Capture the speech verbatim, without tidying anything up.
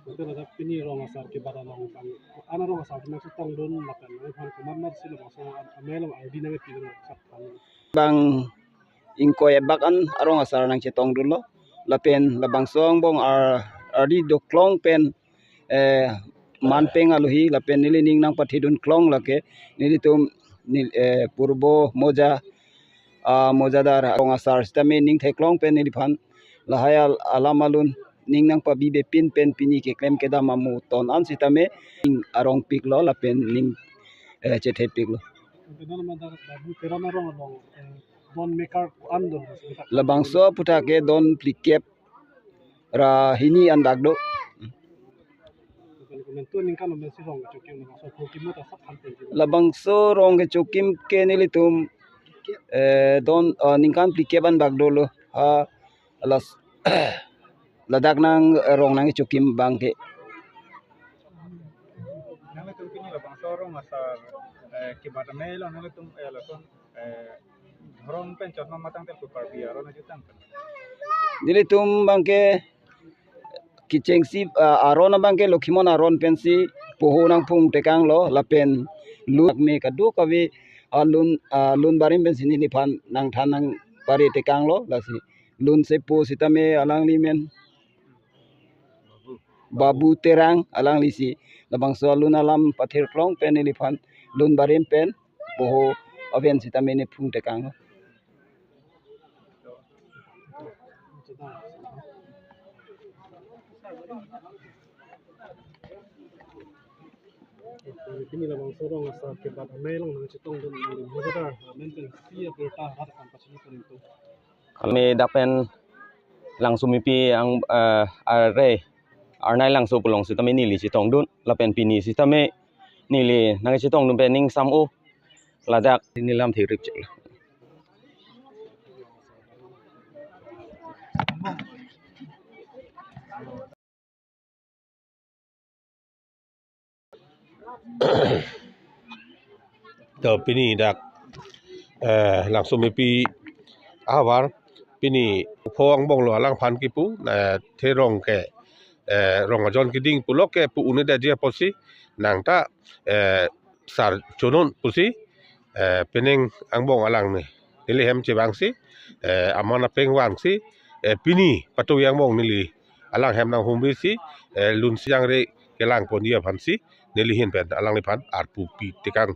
Lapen ladak pini rong asar kebat along abang, ana rong asar nangchetongdun lapen nangphan komat mat si labangso amei along ardi nangpidun asap pan. Bang ingkoi abak an arong asar nangchetongdunlo. Lapen labangso angbong ar, ardi doklong pen, eh, manpeng alohi lapen neli ning nangpathidun klong lake nelitum nel, eh, purbo moja, ah, mojadar arong asar sitame ning theklong pen neliphan lahai al, alam alun ning nangpabibepin pen pini keklem kedam amo ton an sitame ning arongpiklo lapen ning, eh, chethepiklo. Lapen non madak Babu Terang arong along, eh, don mekar ko-an do? Labangso aputhak ke don phlikep ra hini an dak do. Lapen komantu ningkan lo pensi rong kechokim labangso phlikep mo ta sap kan pensi. Labangso rong kechokim ke nelitum, eh, don, eh, ningkan phlikep an dak dolo. Ha, alas, ladak nang, eh, rong nangkechokim abang ke. Nanglitum pini labangso rong asar, eh, kebat amei along nanglitum, eh, lason, eh, dhorom pen chot ma matang tel pupar bi aron ajutang. Nelitum abang ke kechengsi, ah, aron abang ke Lokhimon aron pensi poho nangphung tekanglo lapen lun me kadokave, ah, lun, ah, lun barim pensi neliphan nangthan nangpare tekanglo lasi lun sepo sitame alangli men Babu Terang alanglisi labangso alun alam pathir klong pen neliphan lun barim pen poho aven sitame nephung tekanglo. Pini labangso rong asar kebat amei along nangchetongdun nangli mojadar amen pensi abirta rat akan pachini penentu. Kami dak pen Langsomepi ang, eh, are Arnai Langso pu along sitame neli chetongdun lapen pini sitame neli nangchetongdun pen ning sam-o ladak neli lam thirip chek. To pini dak, eh, Langsomepi ahavar pini pho angbong lo alangphan kipu, eh, the rong ke, eh, rong ajon keding pulo ke pu un'edet ji apotsi nangta, eh, sar chonun pusi, eh, penang angbong alang ne neli hem chevangsi, eh, aman apeng vangsi, eh, pini patu angbong neli alang hem nanghumrisi, eh, lunsi jangre kelang ponji aphansi neli ahin pen alangliphan arpu pi tekang.